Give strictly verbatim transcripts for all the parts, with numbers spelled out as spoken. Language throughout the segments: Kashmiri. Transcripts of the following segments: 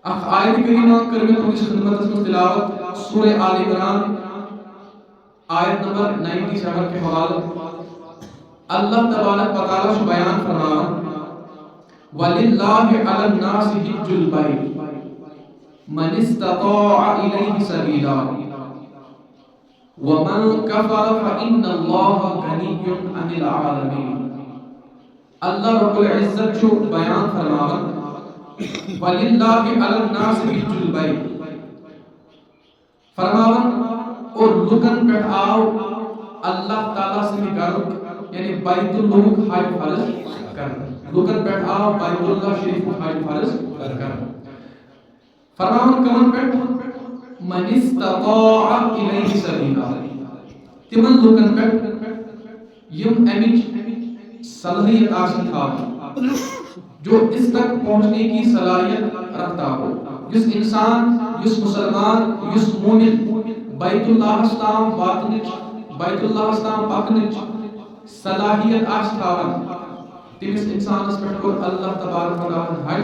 اکھ آیت کریمہ کٔر مےٚ تُہنٛدِس خدمتس منٛز تلاوت، سورہ آل عمران، آیت نمبر نائنٹی سیون کے حوالہٕ۔ اللہ تبارک و تعالیٰ چھُ بیان فرماوان، "وللہ علی الناس حج البیت من استطاع الیہ سبیلا ومن کفر فان اللہ غنی عن العالمین۔" اللہ رب العزت چھُ بیان فرماوان، "وللہ علی الناس حج البیت۔" فرماوان، اور لوکن پٮ۪ٹھ آو اللہ تعالیٰ سٕنٛدِ گرُک، یعنی بیت اللہُک حج فرض کرنہٕ۔ لوکن پٮ۪ٹھ آو بیت اللہ شریفُک حج فرض کرنہٕ۔ فرماوان کمن پٮ۪ٹھ؟ "من استطاع الیہ سبیلا"، تِمن لوکن پٮ۪ٹھ یِم امِچ صلٲحیت آسن تھاوان، جو اس تک پہنچنے کی صلاحیت رکھتا ہو۔ یُس انسان، یُس مسلمان، یُس مومن بیت اللہ تام واتنٕچ، بیت اللہ تام پکنٕچ صلاحیت آسہِ تھاوان، تٔمِس انسانس پٮ۪ٹھ کوٚر اللہ تبارک و تعالیٰ ہن حج۔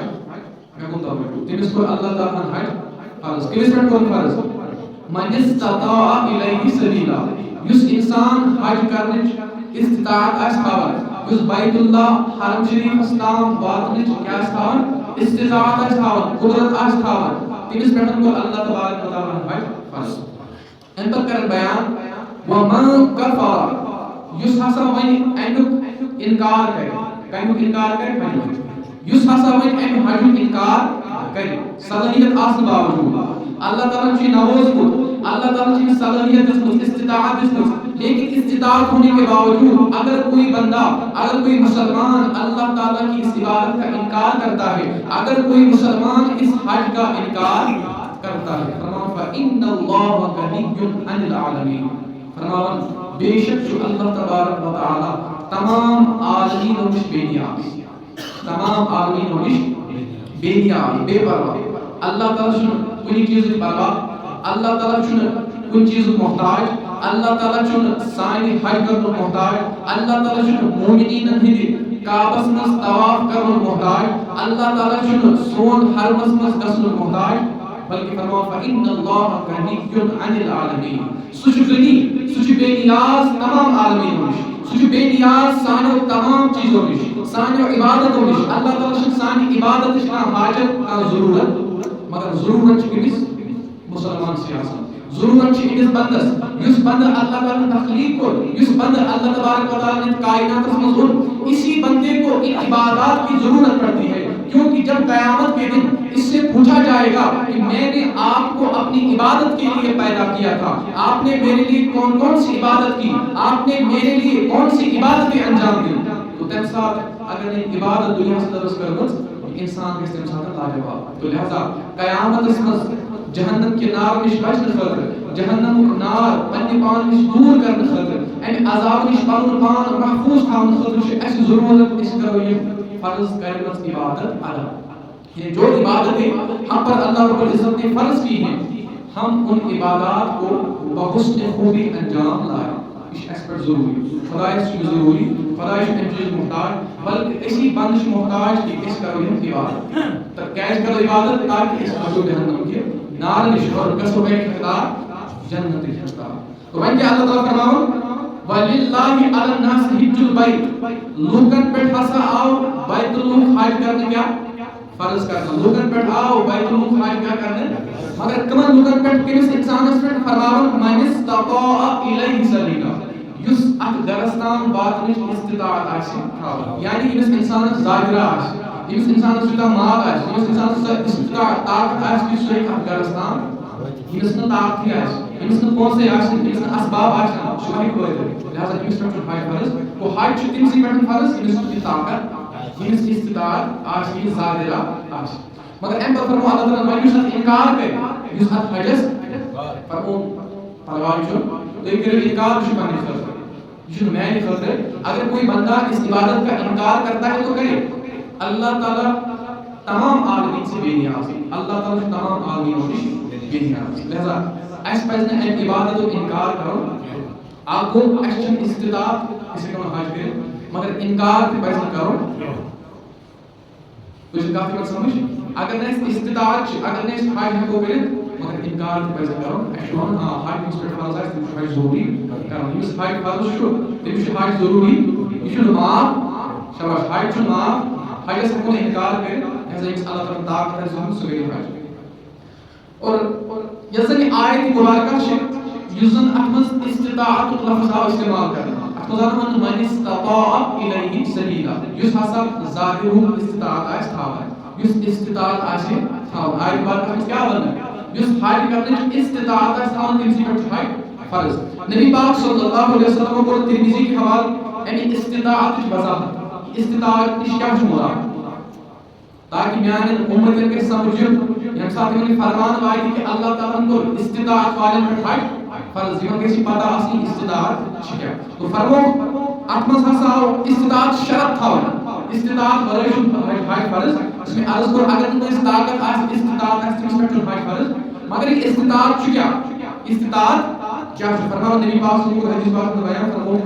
مےٚ گوٚو توجہ۔ تٔمِس کوٚر اللہ تعالیٰ ہن حج فرض۔ کٔمِس پٮ۪ٹھ کوٚر فرض؟ "من استطاع الیہ سبیلا"۔ یُس انسان حج کرنٕچ استطاعت آسہِ تھاوان، یُس بیت اللہ حرم شریفس تام واتنٕچ کیٛاہ آسہِ تھاوان؟ استطاعت آسہِ تھاوان، قدرت آسہِ تھاوان، تٔمِس پٮ۪ٹھ کوٚر اللہ تبارک و تعالیٰ ہن حج فرض۔ امہِ پتہٕ کرن بیان، "ومن کفر"، یُس ہسا وۄنۍ امیُک انکار کرِ، کمیُک انکار کرِ؟ حجُک۔ یُس ہسا وۄنۍ امہِ حجُک انکار کرِ، صلٲحیت آسنہٕ باوجود، اللہ تعالیٰ ہن چھُ یہِ نوٲزمُت، اللہ تعالیٰ ہن چھُ یہِ صلٲحیت دِژمٕژ، استطاعت دِژمٕژ، لیکن استطاعت ہونے کے باوجود اگر کوئی بندہ، اگر کوئی مسلمان اللہ تعالیٰ کی اس عبادت کا انکار کرتا ہے، اگر کوئی مسلمان اس حج کا انکار کرتا ہے، فرماوان، "فإن اللہ غنی عن العالمین"، فرماوان، بے شک چھُ اللہ تبارک و تعالیٰ تمام عالمینو نِش بے نیاز، تمام عالمینو نِش بے نیاز، بے پرواہ۔ اللہ تعالیٰ چھُنہٕ کُنہِ چیٖزٕچ پرواہ، اللہ تعالیٰ چھُنہٕ کُنہِ چیٖزُک محتاج، اللہ تعالیٰ چھُنہٕ سانہِ حج کرنُک محتاج، اللہ تعالیٰ چھُنہٕ مومنیٖنن ہٕنٛدِ کعبس منٛز طواف کرنُک محتاج، اللہ تعالیٰ چھُنہٕ سون حرمس منٛز گژھنُک محتاج، بلکہ فرماوان، "فإن اللہ غنی عن العالمین"۔ سُہ چھُ غنی، سُہ چھُ بے نیاز تمام عالمینو نِش، سُہ چھُ بے نیاز سانیو تمام چیٖزو نِش، سانیو عبادتو نِش۔ اللہ تعالیٰ چھُنہٕ سانہِ عبادتٕچ کانٛہہ حاجت، کانٛہہ ضروٗرت، مگر ضروٗرت چھِ کٔمِس؟ مسلمان سٕے آسان۔ ضروٗرت چھِ أمِس بندس، یُس بندٕ اللہ تعالیٰ ہن تخلیق کوٚر، یُس بندٕ اللہ تبارک و تعالیٰ نے کائناتس منٛز اوٚن، اسی بندے کو ان عبادات کی ضرورت پڑتی ہے، کیونکہ جب قیامت کے دن اس سے پوچھا جائے گا کہ میں نے آپ کو اپنی عبادت کے لیے پیدا کیا تھا، آپ نے میرے لیے کون کون سی عبادت کی، آپ نے میرے لیے کون سی عبادتیں انجام دی، تو تمہِ ساتہٕ اگر نے عبادت دنیا سے درس کرمت، انسان گژھِ تمہِ ساتہٕ لاجواب۔ تو لہذا قیامتس منٛز جہنم کہِ نارٕ نِش بچنہٕ خٲطرٕ، جہنمُک نار پننہِ پانہٕ نِش دوٗر کرنہٕ خٲطرٕ، امہِ عذابہٕ نِش پنُن پان محفوٗظ تھاونہٕ خٲطرٕ چھُ اسہِ ضروٗرت أسۍ کرو یِم فرض کرِمٕژ عبادت ادا۔ یہ جو عبادتیں ہم پر اللہ رب العزت نے فرض کی ہیں، ہم ان عبادات کو بحسن خوبی انجام لائیں۔ یہ چھُ اسہِ پٮ۪ٹھ ضروٗری۔ خدایس چھُ یہِ ضروٗری، خدایس چھُ امہِ چیٖزُک محتاج، بلکہِ أسی بنٛدٕ چھِ محتاج کہِ أسۍ کرو یِم عبادت۔ تہٕ کیٛازِ کرو عبادت؟ تاکہِ أسۍ بچو جہنم کہِ نارٕ نِش اور گژھو بے اختیار جنتٕچ طرف۔ تو وۄنۍ کیٛاہ اللہ تعالیٰ فرماوان؟ "وللہ علی الناس حج البیت"، لوٗکن پٮ۪ٹھ ہسا آو بیت اللہ حج کرنہٕ کیٛاہ؟ فرض کرنہٕ۔ لوٗکن پٮ۪ٹھ آو بیت اللہ حج کیٛاہ کرنہٕ؟ مگر کٕمن لوٗکن پٮ۪ٹھ؟ کٔمِس انسانس پٮ۪ٹھ؟ فرماوان، "من استطاع الیہ سبیلا"، یُس اتھ گرس تام واتنٕچ استطاعت آسہِ تھاوان، یعنی ییٚمِس انسانس ذاکرہ آسہِ، ییٚمِس انسانس یوٗتاہ مال آسہِ، ییٚمِس انسانس سۄ استطاعت، طاقت آسہِ کہِ سُہ ہیٚکہِ اتھ گرس تام، ییٚمِس نہٕ طاقتٕے آسہِ، ییٚمِس نہٕ پونٛسَے آسہِ، ییٚمِس نہٕ اسباب آسہِ، سُہ ما ہیٚکہِ وٲتِتھ۔ لہذا أمِس پٮ۪ٹھ چھُ حج فرض۔ گوٚو حج چھُ تٔمسٕے پٮ۪ٹھ فرض، ییٚمِس یہِ طاقت، ییٚمِس یہِ استطاعت آسہِ، ییٚمِس ذاکرہ آسہِ۔ مگر اَمہِ پتہٕ فرموو اللہ تعالیٰ ہَن، وۄنۍ یُس اَتھ اِنکار کرِ، یُس اَتھ حجس، فرموو، پرواے چھُنہٕ، تُہۍ کٔرِو اِنکار، یہِ چھُ پننہِ خٲطرٕ۔ یہ چھُنہٕ میانہِ خٲطرٕ۔ اگر کوئی بندہ اس عبادت کا انکار کرتا ہے تو کرے۔ اللہ تعالیٰ تمام عالمین سے بے نیاز ہے۔ اللہ تعالیٰ چھُ تمام عالمینو نِش بے نیاز۔ لہذا اسہِ پزِ نہٕ امہِ عبادتُک انکار کرُن۔ اکھ گوٚو، اسہِ چھُنہٕ استطاعت، أسۍ ہیٚکو نہٕ حج کٔرِتھ، مگر انکار تہِ پزِ نہٕ کرُن۔ تُہۍ چھِو کتھ یِوان سمجھ؟ اگر نہٕ اَسہِ استطاعت چھِ، اگر نہٕ أسۍ حج ہٮ۪کو کٔرِتھ، مگر انکار تہِ پَزِ کَرُن۔ اَسہِ چھُ وَنُن، آ، حج یُس پٮ۪ٹھ فرض آسہِ، تٔمِس چھُ حج ضروٗری کَرُن۔ یُس حج فرض چھُ، تٔمِس چھُ حج ضروٗری، یہِ چھُنہٕ معاف۔ شاباش، حج چھُنہٕ معاف، حجس ہٮ۪کو نہٕ انکار کٔرِتھ، لہذا ییٚمِس اللہ تعالیٰ ہن طاقت آسہِ دیُتمُت، سُہ کٔرِو حج۔ اور یۄس زن یہِ آیت مبارکہ چھِ، یُس زن اتھ منٛز استطاعتُک لفظ آو استعمال کرنہٕ، اتھ منٛز آو وننہٕ، "من استطاع الیہ سبیلا"، یُس ہسا ظاہرُک استطاعت آسہِ تھاوان، یُس استطاعت آسہِ تھاوان۔ آیت مبارکہ منٛز کیٛاہ وننہٕ؟ یُس حج کرنٕچ استطاعت آسہِ تھاوان، تٔمۍ سٕے پٮ۪ٹھ چھُ حج فرض۔ نبی پاک صلی اللہ علیہ وسلم کوٚر ترمذی کہِ حوالہٕ امہِ استطاعتٕچ وضاحت۔ استطاعت نِش کیٛاہ چھُ مراد؟ تاکہ میانٮ۪ن امتن گژھِ سمجھ یُن، ییٚمہِ ساتہٕ تِمن یہِ فرمان واتہِ کہِ اللہ تعالیٰ ہن کوٚر استطاعت والٮ۪ن پٮ۪ٹھ حج فرض، یِمن گژھِ یہِ پتہ آسٕنۍ استطاعت چھِ کیٛاہ۔ تو فرموو، اتھ منٛز ہسا آو استطاعت شرط تھاونہٕ، استطاعت ورٲے چھُنہٕ حج، حج فرض۔ یُس مےٚ عرض کوٚر، اگر نہٕ کٲنٛسہِ طاقت آسہِ، استطاعت آسہِ، تٔمِس پٮ۪ٹھ چھُنہٕ حج فرض۔ مگر یہِ استطاعت چھُ کیٛاہ؟ استطاعت کیٛاہ چھُ؟ فرماو نبی پاک صلی اللہ علیہ وسلم حدیث پاک منٛز بیان فرموو،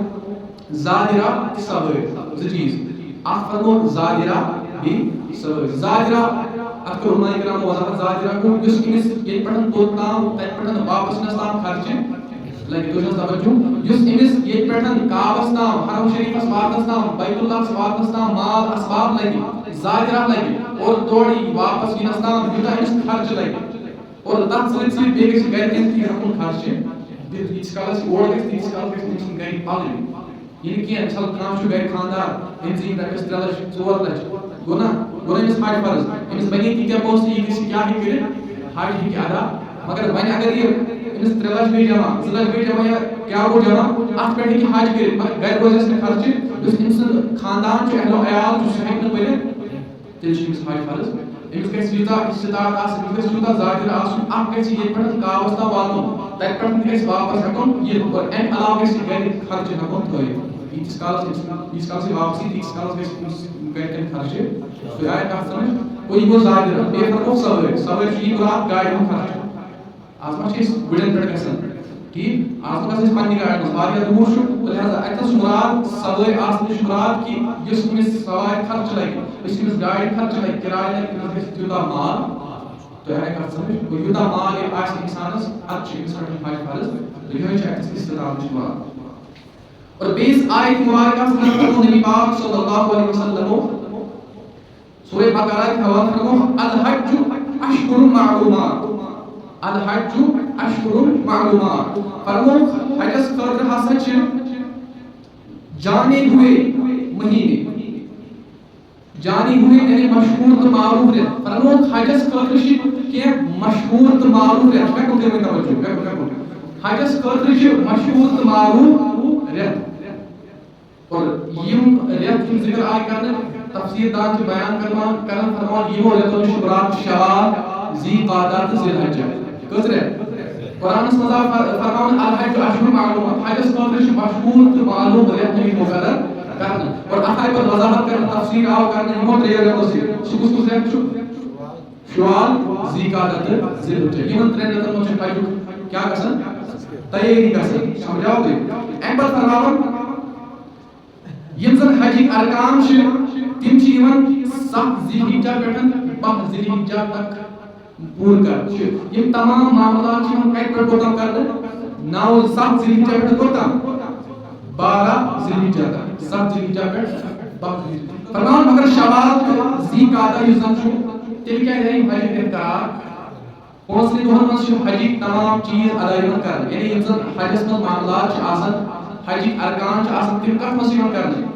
زاجرہ تہٕ سوٲرۍ، زٕ چیٖز۔ اکھ فرموو زاجرہ، بیٚیہِ سوٲرۍ۔ زاجرہ، اتھ کوٚر علماء کرامو وضاحت، زاجرہ گوٚو یُس أمِس ییٚتہِ پٮ۪ٹھ توٚت تام، تتہِ پٮ۪ٹھ واپس یِنس تام خرچہِ لگہِ۔ تُہۍ چھِو حظ توجہ؟ یُس أمِس ییٚتہِ پٮ۪ٹھ کعبس تام، حرم شریفس واتنس تام، بیت اللہس واتنس تام مال اسباب لگہِ، زاجرہ لگہِ، اور تورٕ یی واپس یِنس تام یوٗتاہ أمِس خرچہِ لگہِ۔ اور تَتھ سۭتۍ سۭتۍ بیٚیہِ گژھِ گرِکٮ۪ن تہِ ہٮ۪کُن خرچہِ دِتھ۔ ییٖتِس کالَس یہِ اورٕ گژھِ، تیٖتِس کالَس گژھِ تٔمۍ سٕنٛدۍ گرِکۍ پَلٕنۍ۔ یہِ نہٕ کینٛہہ، مِثال کانٛہہ چھُ گرِ خانٛدار، أمۍ زیٖنۍ رۄپیَس ترٛےٚ لَچھ، ژور لَچھ، گوٚو نا؟ گوٚو نا أمِس حج فرض؟ أمِس بَنے تیٖتیٛاہ پونٛسہٕ، یہِ گژھِ کیٛاہ ہیٚکہِ کٔرِتھ؟ حج ہیٚکہِ ادا۔ مگر وۄنۍ اگر یہِ أمِس ترٛےٚ لَچھ گٔے جمع، زٕ لَچھ گٔے جمع یا کیٛاہ گوٚو جمع، اَتھ پٮ۪ٹھ ہیٚکہِ حج کٔرِتھ، مگر گرِ روزٮ۪س نہٕ خرچہِ، یُس أمۍ سُنٛد خانٛدان چھُ، اہل و عیال چھُ، سُہ ہیٚکہِ نہٕ بٔرِتھ۔ تیٚلہِ چھُ أمِس حج فرض۔ أمِس گژھِ ییٖژاہ استطاعت آسٕنۍ، أمِس گژھِ یوٗتاہ ذاکر آسُن، اَکھ گژھِ ییٚتہِ پٮ۪ٹھ کعبَس تام واتُن، تَتہِ پٮ۪ٹھ تہِ گژھِ واپَس ہٮ۪کُن یِتھ، اور اَمہِ علاوٕ گژھِ گَرِ خرچہِ ہٮ۪کُن تھٲوِتھ۔ ییٖتِس کالَس أمِس، ییٖتِس کالَس یہِ واپَس یی، تیٖتِس کالَس گژھِ أمِس گَرِکٮ۪ن خرچہِ۔ تُہۍ آیہِ کَتھ سَمٕجھ؟ گوٚو یہِ گوٚو ظاہِر، بیٚیہِ فرموو سوٲرۍ، سوٲرۍ چھُ یہِ مُراد گاڑِ ہُنٛد خرچہٕ۔ آز ما چھِ أسۍ گُرٮ۪ن پٮ۪ٹھ گژھان؟ ٹھیٖک؟ آز ما گژھو أسۍ پننہِ گاڑِ منٛز؟ واریاہ دوٗر چھُ، تہٕ لہذا اَتہِ چھُ مُراد سوٲرۍ آسنٕچ مُراد کہِ یُس أمِس سوارِ خرچہٕ لگہِ، یُس أمِس گاڑِ خرچہٕ لگہِ، کِراے لگہِ، أمِس گژھِ تیوٗتاہ مال، تۄہہِ آیہِ کَتھ سمجھ؟ گوٚو یوٗتاہ مال ییٚلہِ آسہِ اِنسانَس، اَدٕ چھُ أمِس پٮ۪ٹھ حج فرض، تہٕ یِہوٚے چھُ اَتہِ اَسہِ استطاعتٕچ مُراد۔ اور بیٚیِس آیتہِ مُبارکَس منٛز فرموو نبی پاک صلی اللہ علیہ وسلمو، سورہ بقرہ کہِ حوالہٕ فرموو، "الحج اشہر معلومات، الحج اشہر معلومات"۔ فرموو، حجس خٲطرٕ ہسا چھِ جانے ہوئے مہینے، جانے ہوئے یعنی مشہوٗر تہٕ معروٗف رٮ۪تھ۔ فرموو، حجس خٲطرٕ چھِ کینٛہہ مشہوٗر تہٕ معروٗف رٮ۪تھ۔ مےٚ کُن کٔرِو توجہ، مےٚ کُن، مےٚ کُن۔ حجس خٲطرٕ چھِ مشہوٗر تہٕ معروٗف رٮ۪تھ۔ اور یِم رٮ۪تھ یِم ذِکر آیہِ کرنہٕ، تفسیٖر دان چھِ بیان کران، کران فرمان، یِمو رٮ۪تو نِش چھُ مراد شوال، ذی قعدہ تہٕ ذی الحجہ۔ کٔژ رٮ۪تھ؟ قرآنس منٛز آو فر-، فرماونہٕ، الحج اشہر معلومات، حجس خٲطرٕ چھِ مشہوٗر تہٕ معلوٗم رٮ۪تھ یِم مقرر کرنہٕ۔ اور اتھ آیہِ پتہٕ وضاحت کرنہٕ، تفسیٖر آو کرنہٕ یِمو ترٛیٚیو رٮ۪تو سۭتۍ۔ سُہ کُس کُس رٮ۪تھ چھُ؟ شوال، ذی قعدہ تہٕ ذی الحجہ۔ یِمن ترٛٮ۪ن رٮ۪تن منٛز چھُ حجُک کیٛاہ گژھان؟ تیٲری گژھان۔ سمجھاو تُہۍ؟ امہِ پتہٕ فرماوان، یِم زن حجٕکۍ ارکان چھِ، تِم چھِ یِوان ستھ ذی الحجہ پٮ۪ٹھ باہ ذی الحجہ تک پوٗرٕ کرنہٕ۔ چھِ یِم تمام معاملات چھِ یِوان کتہِ پٮ۪ٹھ کوٚت تام کرنہٕ؟ نو، ستھ ذی الحجہ پٮ۪ٹھ کوٚت تام؟ بارہ ذی الحجہ تک۔ ستھ ذی الحجہ پٮ۪ٹھ باہ ذی الحجہ۔ فرمان، مگر شوال تہٕ ذی قعدہ یُس زن چھُ، تیٚلہِ کیٛازِ آیہِ یِم حجٕکۍ رٮ۪تھ قرار؟ پانٛژنٕے دۄہن منٛز چھِ حجٕکۍ تمام چیٖز ادا یِوان کرنہٕ، یعنی یِم زن حجس منٛز معاملات چھِ آسان، حجٕکۍ ارکان چھِ آسان، تِم کتھ منٛز چھِ یِوان کرنہٕ؟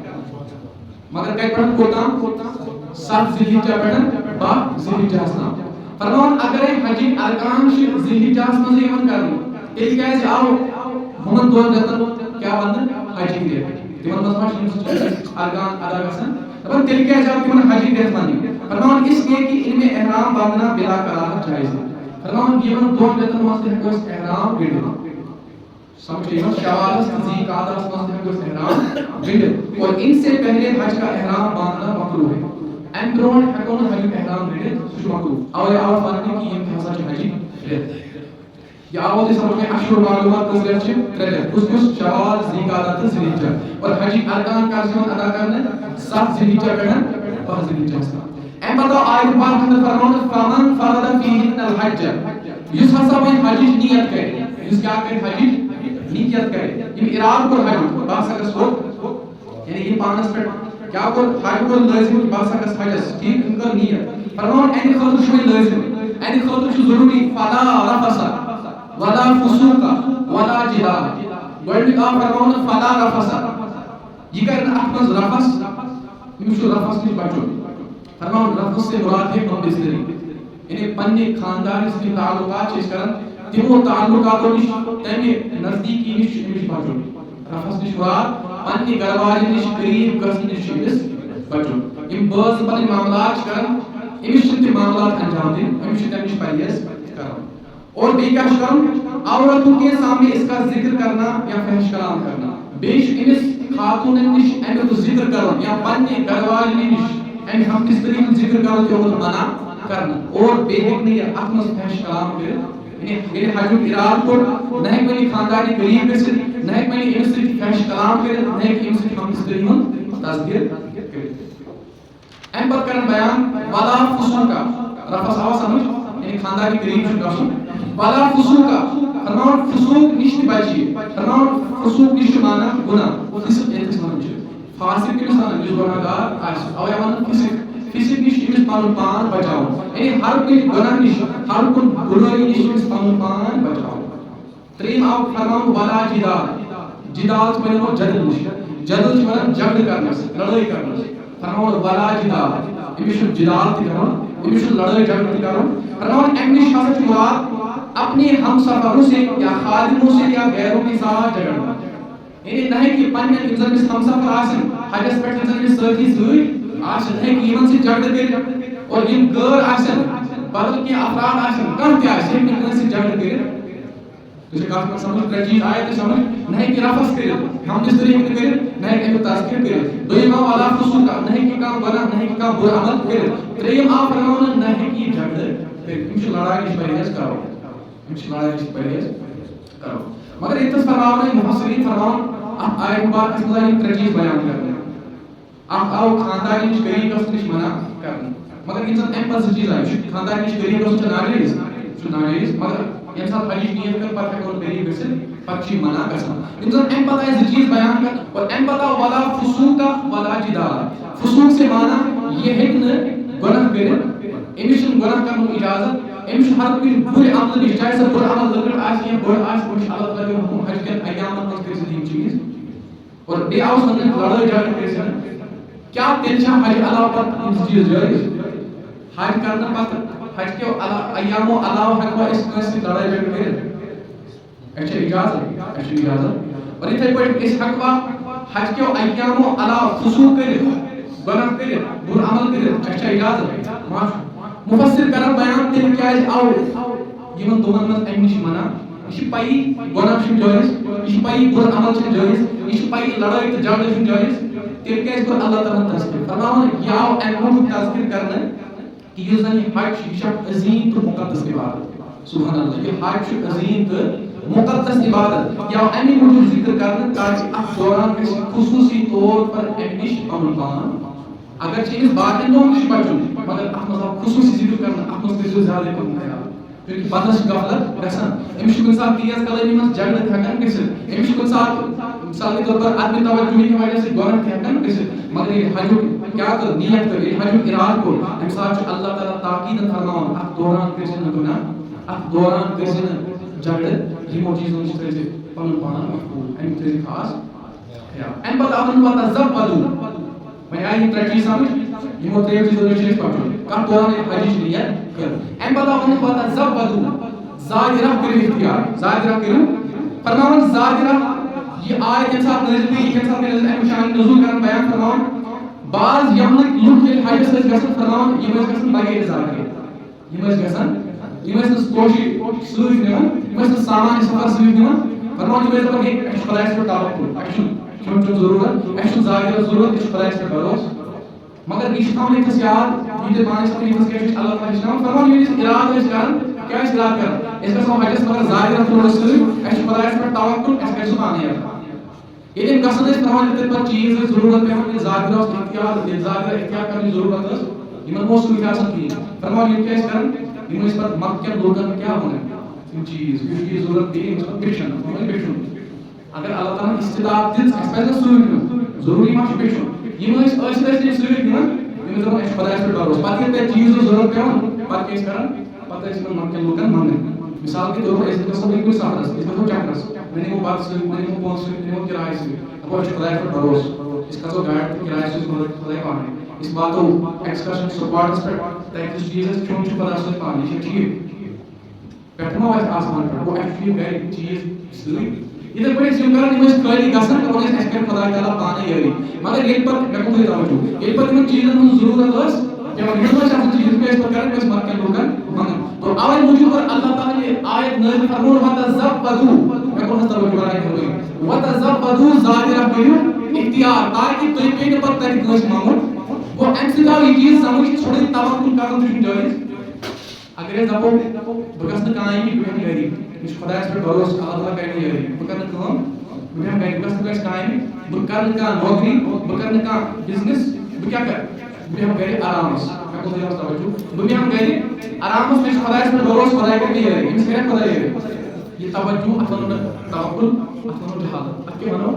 مگر کتہِ پٮ۪ٹھ کوٚت تام؟ ستھ ذی الحجہ پٮ۪ٹھ باہ ذی الحجہس تام۔ فرمان، اگرے حجٕکۍ ارکان چھِ ذی الحجہس منٛز یِوان کرنہٕ، تیٚلہِ کیازِ آو ہُمن دۄن رٮ۪تن کیٛاہ وننہٕ؟ حجٕکۍ رٮ۪تھ۔ تِمن منٛز ما چھِ یِم زٕ چیٖز ارکان ادا گژھان؟ دپان، تیٚلہِ کیٛازِ آو تِمن حجٕکۍ رٮ۪تھ وننہٕ؟ فرمان، اس لیے کہ ان میں احرام باندھنا بلا کراہت جائز ہے۔ فرمان، یِمن دۄن رٮ۪تن منٛز تہِ ہٮ۪کو أسۍ احرام گٔنڈِتھ۔ سمجھ گئی؟ شوالس تہٕ ذی قعدس منٛز تہِ ہٮ۪کو أسۍ احرام گٔنڈِتھ۔ اور ان سے پہلے حج کا احرام باندھنا مکروہ ہے۔ امہِ برونٛٹھ ہٮ۪کو نہٕ حجُک احرام گٔنڈِتھ، سُہ چھُ مکروہ۔ اوے آو اتھ وننہٕ کہِ یِم تہِ ہسا چھِ حجٕکۍ رٮ۪تھ۔ یہِ آو تۄہہِ سمجھ مےٚ، اشہر معلومات کٔژ رٮ۪تھ چھِ؟ ترٛےٚ رٮ۪تھ۔ کُس کُس؟ شوال، ذی قعدہ تہٕ ذی الحجہ۔ اور حجٕکۍ ارکان کر چھِ یِوان ادا کرنہٕ؟ ستھ ذی الحجہ پٮ۪ٹھ باہ ذی الحجہس تام۔ اَمہِ پتہٕ آو آیت مبارکہ منٛز فرماونہٕ، "فمن فرض فیہن الحج"، یُس ہسا وۄنۍ حجٕچ نیت کرِ، یُس کیٛاہ کرِ؟ حجٕچ نیت کرِ، یِم ارادٕ کوٚر حجُک، بہٕ ہسا گژھٕ کوٚت؟ یعنی یہِ پانس پٮ۪ٹھ کیٛاہ کوٚر؟ حج کوٚر لٲزم کہِ بہٕ ہسا گژھٕ حجس، ٹھیٖک، أمۍ کٔر نیت۔ فرماوُن، اَمہِ خٲطرٕ چھُ وۄنۍ لٲزم، اَمہِ خٲطرٕ چھُ ضروٗری، "فلا رفث ولا فسوق ولا جدال"۔ گۄڈٕنیُک آو فرماونہٕ، "فلا رفث"، یہِ کرِ نہٕ اتھ منٛز رفث، أمِس چھُ رفث نِش بچُن۔ فرماوُن، رفث سے مراد ہے ہم بستری، یعنی پننہِ خاندارس یِم تعلقات چھِ أسۍ کران، تِمو تعلقاتو نِش، تمہِ نزدیٖکی نِش چھُ أمِس بچُن۔ رفث نِش مراد پننہِ گرٕ واجٮ۪ن نِش قریب گژھنہٕ نِش چھُ أمِس بچُن۔ یِم بٲژ پنٕنۍ معاملات چھِ کران، أمِس چھِنہٕ تِم معاملات انجام دِنۍ، أمِس چھُ تمہِ نِش پرہیز کرُن۔ اور بیٚیہِ کیٛاہ چھُ کرُن؟ عورتوں کے سامنے اس کا ذکر کرنا یا فحش کلام کرنا۔ بیٚیہِ چھُ أمِس خاتوٗنن نِش اَمیُک ذکر کرُن یا پننہِ گرٕ واجنہِ نِش اَمہِ ہم بستری ہُنٛد ذکر کرُن تہِ آمُت منع کرنہٕ۔ اور بیٚیہِ ہیٚکہِ نہٕ یہِ اَتھ منٛز فحش کلام کٔرِتھ۔ یعنی ییٚلہِ حجُک اِرادٕ کوٚر، نہ ہیٚکہِ وۄنۍ یہِ خانٛدارنہِ قریٖب گٔژھِتھ، نہ ہیٚکہِ وۄنۍ یہِ أمِس سۭتۍ فحش کلام کٔرِتھ، نہ ہیٚکہِ أمِس سۭتۍ ہم بستری ہُنٛد تذکر کٔرِتھ۔ اَمہِ پتہٕ کرن بیان، "ولا فسوق"، رفث آو سمجھ، یعنی خانٛدارنہِ قریٖب چھُ گژھُن۔ "ولا فسوق"، فرماوُن فسوق نِش تہِ بچہِ۔ فرماوُن فسوق نِش چھُ معنی گناہ، فسق ییٚتہِ أسۍ وَنان چھِ۔ فاسق کٔمِس وَنان؟ یُس گناہگار آسہِ۔ اَوَے وَنان فسق۔ فسق نِش چھُ أمِس پَنُن پان بچاوُن۔ یعنی ہر کُنہِ گناہ نِش، ہر کُنہِ بُرٲیی نِش چھُ أمِس پَنُن پان بچاوُن۔ ترٛیٚیِم آو فرماونہٕ، "ولا جدال"۔ جدال چھُ بنیومُت جدل نِش۔ جدل چھِ وَنان جھگڑٕ کرنَس، لڑٲے کرنَس۔ فرماوُن، "ولا جدال"۔ أمِس چھُنہٕ جدال تہِ کرُن، أمِس چھُنہٕ لڑٲے جھگڑٕ تہِ کرُن۔ فرماوُن، اَمہِ نِش ہسا چھُ مراد اپنے ہم سفروں سے یا خادموں سے یا غیروں کے ساتھ جھگڑنا۔ یعنی نہ ہیٚکہِ یہِ پننٮ۪ن یِم زن أمِس ہم سفر آسن، حجس پٮ۪ٹھ یِم زن أمِس سٲتھی سۭتۍ آسن، نہ ہیٚکہِ یِمن سۭتۍ جھگڑٕ کٔرِتھ۔ اور یِم غٲر آسن، بدل کینٛہہ افراد آسن، کانٛہہ تہِ آسہِ، یہِ ہیٚکہِ نہٕ کٲنٛسہِ سۭتۍ جھگڑٕ کٔرِتھ۔ تُہۍ چھِو کَتھ منٛز سَمجھ؟ ترٛےٚ چیٖز آیہِ تۄہہِ سَمجھ؟ نہ ہیٚکہِ رفث کٔرِتھ، ہم بستری ہیٚکہِ نہٕ کٔرِتھ، نہ ہیٚکہِ اَمیُک تذکر کٔرِتھ۔ دوٚیِم آو ولا فسوق، نہ ہیٚکہِ کانٛہہ گۄناہ، نہ ہیٚکہِ کانٛہہ بُرٕ عمل کٔرِتھ۔ ترٛیٚیِم آو فرماونہٕ، نہ ہیٚکہِ یہِ جھگڑٕ کٔرِتھ۔ أمِس چھِ لڑایہِ نِش پرہیز کرُن۔ أمِس چھِ لڑایہِ نِش پرہیز کرُن۔ مگر ییٚتہِ تھَس فرماوان مُفسریٖن فرماوان، اَتھ آیت مُبارکَس منٛز آیہِ یِم ترٛےٚ چیٖز بیان کرنہٕ۔ اکھ آو خاندارن نِش قریب گژھنہٕ نِش منع کرنہٕ۔ مگر یِم زن امہِ پتہٕ زٕ چیٖز آیہِ، چھُ خاندارن نِش قریب گژھُن چھُ ناجٲیز، چھُ ناجٲیز، مگر ییٚمہِ ساتہٕ حجٕچ نیت کٔر، پتہٕ ہٮ۪کو نہٕ قریب گٔژھِتھ، پتہٕ چھُ یہِ منع گژھان۔ یِم زن امہِ پتہٕ آیہِ زٕ چیٖز بیان کرنہٕ، اور امہِ پتہٕ آو ولا فسوق ولا جدال۔ فسوق سے معنی یہِ ہیٚکہِ نہٕ گۄناہ کٔرِتھ، أمِس چھُنہٕ گۄناہ کرنُک اجازت، أمِس چھُ ہر کُنہِ بُرِ عملہٕ نِش، چاہے سُہ بُرٕ عمل لۄکٕٹ آسہِ یا بٔڑ آسہِ، أمِس چھُ اللہ تعالیٰ دیُن حُکم، حج کٮ۪ن ایامن منٛز کٔرۍ زِ یِم چیٖز۔ اور بیٚیہِ آو سَننہٕ لڑٲے جھگڑٕ کٔرِتھ۔ کیٛاہ تیٚلہِ چھا حج علاوٕ پتہٕ یِم زٕ چیٖز جٲیِز؟ حج کرنہٕ پتہٕ، حج کیو علا-، ایامو علاوٕ ہٮ۪کوا أسۍ کٲنٛسہِ سۭتۍ لڑٲے جھگڑٕ کٔرِتھ؟ اَسہِ چھا اجازت؟ اَسہِ چھُ اجازت۔ اور یِتھَے پٲٹھۍ أسۍ ہٮ۪کوا حج کیو ایامو علاوٕ فسوق کٔرِتھ، گۄناہ کٔرِتھ، بُرٕ عمل کٔرِتھ؟ اَسہِ چھا اجازت؟ ما چھُ۔ مُفسر کرن بیان تیٚلہِ کیٛازِ آو یِمن دۄہن منٛز اَمہِ نِش منع۔ یہِ چھِ پَیی گۄناہ چھُنہٕ جٲیِز، یہِ چھِ پَیی بُرٕ عمل چھُنہٕ جٲیِز، یہِ چھِ پَیی لڑٲے تہٕ جھگڑٕ چھُنہٕ جٲیِز، تیٚلہِ کیٛازِ کوٚر اللہ تعالیٰ ہن تذکر؟ فرماوان، یہِ آو اَمہِ موٗجوٗب تذکر کرنہٕ کہِ یُس زن یہِ حج چھُ، یہِ چھُ اکھ عظیٖم تہٕ مُقدس عبادت۔ سبحان اللہ، یہِ حج چھُ عظیٖم تہٕ مُقدس عبادت۔ یہِ آو اَمی موٗجوٗب ذِکر کرنہٕ تاکہِ اَتھ دوران گژھِ خصوٗصی طور پر اَمہِ نِش پنُن پان۔ اگر چھِ أمِس باقین دۄہن تہِ چھُ بچُن، مگر اَتھ منٛز آو خصوٗصی ذِکر کرنہٕ، اَتھ منٛز کٔرۍزیو زیادَے پہن خیال۔ کیونکہ پتہٕ چھِ غفلت گژھان۔ أمِس چھُ کُنہِ ساتہٕ تیز کلٲمی منٛز جھگڑٕ تہِ ہٮ۪کان گٔژھِتھ۔ أمِس چھُ کُنہِ ساتہٕ مثال کے طور پر عدم توجہی کہِ وجہ سۭتۍ گۄناہ تہِ ہٮ۪کان گٔژھِتھ۔ مگر ییٚلہِ حجُک کیٛاہ کٔر، نیت کٔر، ییٚلہِ حجُک اِرادٕ کوٚر، اَمہِ ساتہٕ چھُ اللہ تعالیٰ تاکیٖدن فرماوان، اَتھ دوران کٔرۍ زِ نہٕ گۄناہ، اَتھ دوران کٔرۍ زِ نہٕ جھگڑٕ، یِمو چیٖزو نِش تھٲوۍ زِ پنُن پان محفوٗظ، اَمیُک تھٲوۍ زِ خاص خیال۔ اَمہِ پتہٕ آو وَننہٕ، "وَتَزَوَّدُوا"۔ وۄنۍ آیہِ یِم ترٛےٚ چیٖز سمجھ، یِمو ترٛیٚیو چیٖزو نِش چھِ أسۍ پَکُن۔ کَتھ دوران ییٚلہِ حجٕچ نیت کٔر۔ اَمہِ پَتہٕ آو وَننہٕ، "وَتَزَوَّدُوا"، زاد راہ کٔرِو اختیار، زاد راہ کٔرِو۔ فرماوان زاد راہ، یہِ آیت ییٚمہِ ساتہٕ نٲزِل گٔے، یہِ کَمہِ ساتہٕ گٔے نٲزِل؟ اَمہِ وٕچھان نزول کران بیان فرماوان، بعض یمنٕکۍ لُکھ ییٚلہِ حجَس ٲسۍ گژھان، فرماوان یِم ٲسۍ گژھان بغیر زاد راہ۔ یِم ٲسۍ گژھان، یِم ٲسۍ نہٕ کٲشِر سۭتۍ نِوان، یِم ٲسۍ نہٕ سامان سفر سۭتۍ نِوان۔ فرماوان، یِم ٲسۍ دَپان، "ہے، اَسہِ چھُ خۄدایَس پٮ۪ٹھ توکُل، اَسہِ چھُنہٕ کھیوٚن چیوٚن ضروٗرت، اَسہِ چھُنہٕ زاگرَس ضروٗرت، أسۍ چھِ خۄدایَس پٮ۪ٹھ بھروسہٕ۔" مگر یہِ چھِ تھاوُن ییٚتہِ تھَس یاد، یہِ تہِ پانَس سۭتۍ ییٚتہِ تھَس کیٛاہ چھُ اَسہِ اللہ تعالیٰ ہیٚچھناوان۔ فرماوان، ییٚلہِ أسۍ اِرادٕ ٲسۍ کَران، کیٛاہ ٲسۍ اِرادٕ کَران؟ أسۍ گژھو حجَس، مگر زاگرَس تُلو أسۍ سۭتۍ، اَسہِ چھُ خۄدایَس پٮ۪ٹھ توکُل، اَسہِ کَرِ سُہ پانَے یاد۔ ییٚلہِ أمۍ گژھُن ٲسۍ پٮ۪وان، ییٚلہِ تَتہِ پَتہٕ چیٖز ٲسۍ ضروٗرت پٮ۪وان، ییٚلہِ زاگرٕ اوس اختیار، ییٚلہِ زاگرٕ اختیار کَرنٕچ ضروٗرت ٲس، یِمن اوس سُہ آسان کِہیٖنۍ۔ فرماو، یِم کیٛاہ ٲسۍ کران؟ یِم ٲسۍ پتہٕ مکہٕ کٮ۪ن لوٗکن کیٛاہ وَنان؟ یِم چیٖز، یِم چیٖز ضروٗرت پیٚیہِ، یِم ٲسۍ پتہٕ بیچھان، یِم ٲسۍ بیچھُن۔ اگر اللہ تعالیٰ ہن استطاعت دِژ، اَسہِ پَزِ نہٕ سۭتۍ نیُن۔ ضروٗری ما چھُ بیچھُن؟ یِم ٲسۍ، ٲسۍ، ٲسۍ تِم سۭتۍ نِوان، یِم ٲسۍ دَپان، اَسہِ چھُ خۄدایَس پٮ۪ٹھ بھروسہٕ۔ پَتہٕ ییٚلہِ تۄہہِ چیٖز اوس ضروٗرت پٮ۪وان، پَتہٕ کیٛاہ ٲسۍ کران؟ پَتہٕ ٲسۍ یِمن مکہٕ کٮ۪ن لوٗکن منٛگان۔ مثال کے طور پر، أسۍ گژھو وۄنۍ کُنہِ سفرس، أسۍ گژھو چکرس، مےٚ نِمو بَتہٕ سۭتۍ، مےٚ نِمو پونٛسہٕ سۭتۍ، مےٚ نِمو کِراے سۭتۍ۔ دَپو، اَسہِ چھُ خۄدایَس پٮ۪ٹھ بھروسہٕ۔ أسۍ کھسو گاڑِ تہٕ کِراے سۭتۍ خۄداے، خۄداے پانے۔ أسۍ واتو excursion spotس پٮ۪ٹھ، تَتہِ یُس چیٖز اَسہِ کھیوٚن چھُ، خۄدا سۭتۍ پانے، یہِ چھا ٹھیٖک؟ پٮ۪ٹھٕ ما واتہِ آسمان پٮ۪ٹھ؟ گوٚو، اَسہِ چھُ یہِ گرِ چیٖز سۭتۍ۔ یِتھَے پٲٹھۍ ٲسۍ یِم کران، یِم ٲسۍ خٲلی گژھان، دَپان ٲسۍ، اَسہِ کرِ خۄداے تعالیٰ پانے یٲری۔ مگر ییٚلہِ پَتہٕ، مےٚ کوٚر تۄہہِ توجہ، ییٚلہِ پَتہٕ یِمن چیٖزن ہٕنٛز ضروٗرت ٲس پٮ۪وان، یِم ٲسۍ آسان چیٖز، یِم ٲسۍ پَتہٕ کران، یِم ٲسۍ مکہٕ کٮ۪ن لوٗکن منٛگان۔ تو اَوَے موٗجوٗب کٔر اللہ تعالیٰ ہن یہِ آیت نٲزِل، فرمووُن، "وتزودوا"، مےٚ کوٚر حظ توجہ، بڑا مہربٲنی، "وتزودوا"، زیادٕ رَٹھ کٔرِو اختیار، تاکہِ تُہۍ پیٚیہِ نہٕ پَتہٕ تَتہِ کٲنٛسہِ منٛگُن۔ گوٚو، اَمہِ سۭتۍ آو یہِ چیٖز سمجھ، ژھوٚرُے توکل کرُن تہِ چھُنہٕ جٲیز۔ اگر أسۍ دَپو، بہٕ گژھٕ نہٕ کامہِ، بہٕ بیٚہمہٕ گَرِ، مےٚ چھُ خۄدایَس پٮ۪ٹھ بھروسہٕ، اللہ تعالیٰ کَرِ مےٚ یٲری، بہٕ کَرٕ نہٕ کٲم، بہٕ بیٚہمہٕ گَرِ، بہٕ گژھٕ نہٕ کٲنٛسہِ کامہِ، بہٕ کَرٕ نہٕ کانٛہہ نوکری، بہٕ کَرٕ نہٕ کانٛہہ business، بہٕ کیٛاہ کَرٕ؟ بہٕ بیٚہمہٕ گَرِ آرامَس۔ مےٚ کوٚر تۄہہِ توجہ۔ بہٕ بیٚہمہٕ گَرِ آرامَس، مےٚ چھُ خۄدایَس پٮ۪ٹھ بھروسہٕ، خۄداے کَرِ مےٚ یٲری۔ أمِس کَرِ خۄداے یٲری۔ یہِ توجہ، اَتھ وَنو نہٕ توکل، اَتھ وَنو جہالت۔ اَتھ کیٛاہ وَنو؟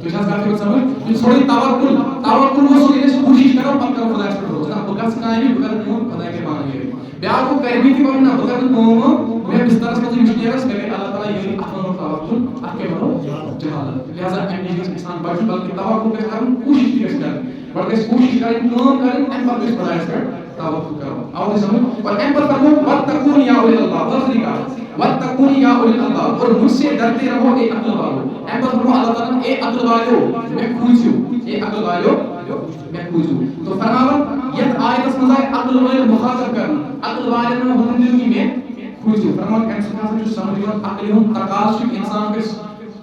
تُہۍ چھِ حظ کَتھ کَران سَمٕجھ؟ یہِ چھُ سورُے توکل۔ توکل گوٚو سُہ، ییٚلہِ أسۍ کوٗشِش کَرو، پَتہٕ کَرو خۄدایَس پٮ۪ٹھ بھروسہٕ۔ نہ، بہٕ گژھٕ کامہِ، بہٕ کَرٕ کٲم، خۄداے کَرِ پانَے یٲری۔ بیٛاکھ گوٚو کَرِ مےٚ تہِ وَنُن، نہ، بہٕ کَرٕ نہٕ کٲم وٲم، مےٚ بِستَرَس منٛز وٕچھنیرَس، مےٚ کَرِ اللہ تعالیٰ یٲری، اَتھ وَنو توکل، اَتھ کیٛاہ وَنو؟ جہالت۔ لہذا اَمہِ نِش گژھِ اِنسان بَچُن، بلکہِ توکل گژھِ کَرُن، کوٗشِش تہِ گژھِ کَرٕنۍ۔ گۄڈٕ گژھِ کوٗشِش کَرٕنۍ، کٲم کَرٕنۍ، اَمہِ پَتہٕ گژھِ خۄدایَس پٮ۪ٹھ توکل کَرُن۔ آو تۄہہِ سَمٕجھ؟ اور اَمہِ پَتہٕ فرموو، "وَاتَّقُونِ یا أُولِی الْأَلْبَابِ"، ٲخری کَتھ، "وَاتَّقُونِ یا أُولِی الْأَلْبَابِ"، اور مجھ سے ڈرتے رہو، اے عقل والو۔ اَمہِ پَتہٕ فرموو اللہ تعالیٰ ہن، "اے عقل والیو، مےٚ کھوٗژِو، اے عقل والیو، مےٚ کھوٗژِو۔" تو فرماوان، یَتھ آیتَس منٛز آیہِ عقل وٲلۍ مُخاطب کرنہٕ، عقل والٮ۪ن ہُنٛد حُکُم دیُن کہِ مےٚ کھوٗژِو۔ فرماوان، اَمہِ سۭتۍ ہسا چھُ سَمجھ یِوان، عقلہِ ہُنٛد تقاضہٕ چھُ اِنسان گژھِ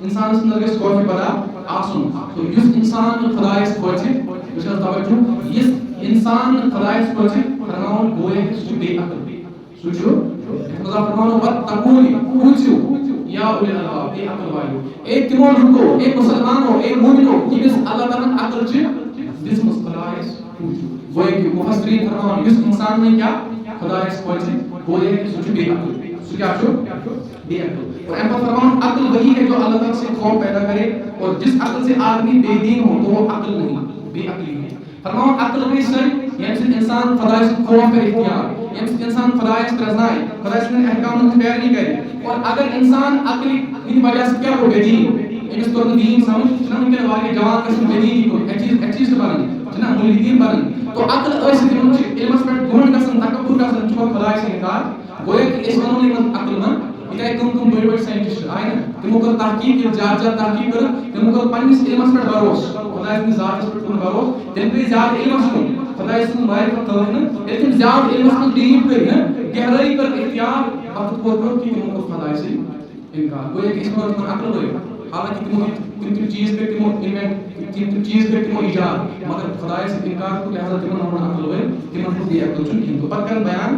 اِنسانَس اندر گژھِ خوفِ خدا آسُن۔ تہٕ یُس اِنسان نہٕ خۄدایَس کھوژِ، وٕچھ حظ توجہ، یُس اِنسان نہٕ خۄدایَس کھوژِ، فرماوُن گویا کہِ سُہ چھُ بے عقل۔ سُہ چھُ، یَتھ منٛز آو فرماوُن، "وَاتَّقُونِ"، کھوٗژِو، یا أُولِی الْأَلْبَابِ، اے عقل والیو، اے تِمو لُکو، اے مُسلمانو، اے مومنو، ییٚمِس اللہ تعالیٰ ہن عقل چھِ دِژمٕژ خۄدایَس۔ گویا کہِ مُفسریٖن فرماوان، یُس اِنسان نہٕ کیٛاہ خۄدایَس کھوژِ، گویا کہِ سُہ چھُ بے عقل۔ سُہ کیٛاہ چھُ؟ بے عقل۔ اور اَمہِ پتہٕ فرماوان، عقل وہی ہے جو اللہ تعالیٰ سے خوف پیدا کرے، اور جس عقل سے آدمی بے دین ہو تو وہ عقل نہیں، بے عقلی ہے۔ فرماوان، عقل گٔے سۄ، ییٚمہِ سۭتۍ اِنسان خۄدایہِ سُنٛد خوف کرِ اختیار، ییٚمہِ سۭتۍ اِنسان خۄدایَس پرٛزنایہِ، خۄدایہِ سٕنٛدٮ۪ن احکامَن ہٕنٛز پیروی کرِ۔ اور اگر اِنسان عقلہِ ہٕنٛدِ وجہ سۭتۍ کیٛاہ گوٚو؟ بے دین۔ أمِس توٚر نہٕ دین سمجھ، چھُنہ وٕنکٮ۪ن واریاہ جوان گژھان بے دینی کُن، atheist، atheist بنان، چھُنہ مُلحدیٖن بنان۔ تو عقل ٲسِتھ یِمن چھُ علمس پٮ۪ٹھ گُمنڈ گژھان، تکبر گژھان، چھُ پتہٕ خۄدایہِ سُنٛد اِنکار۔ گویا کہِ أسۍ ونو نہٕ یِمن عقل مند، یِتھے کٔنۍ تِم بٔڑۍ بٔڑۍ scientist آیہِ نہ، تِمو کٔر تحقیق، ییٚلہِ زیادٕ زیادٕ تحقیق کٔر، تِمو کٔر پننِس علمس پٮ۪ٹھ بھروسہٕ، خۄدایہِ سٕنٛدِس ذاتس پٮ۪ٹھ کوٚر بھروسہٕ، تِم گٔے زیادٕ علمس کُن، خۄدایہِ سٕنٛز معرفت تھٲوٕکھ نہٕ۔ ییٚلہِ تِم زیادٕ علمس منٛز deep گٔے نہ، گہرٲیی کٔر اختیار، وقت ووت کہِ تِمو کوٚر خۄدایہِ سۭتۍ اِنکار۔ گویا کہِ أسۍ وَنو تِمَن عقل وٲلۍ۔ حالانکہِ تِمو، تِم، تِم چیٖز کٔرۍ تِمو invent، تِم، تِم چیٖز کٔرۍ تِمو ایجاد، مگر خۄدایَس سۭتۍ اِنکار کوٚر، لہذا تِمَن وَنو نہٕ عقل وٲلۍ، تِمَن ہُنٛد بے عقل چھُنہٕ کِہیٖنۍ۔ تہٕ پَتہٕ کَرَن بیان،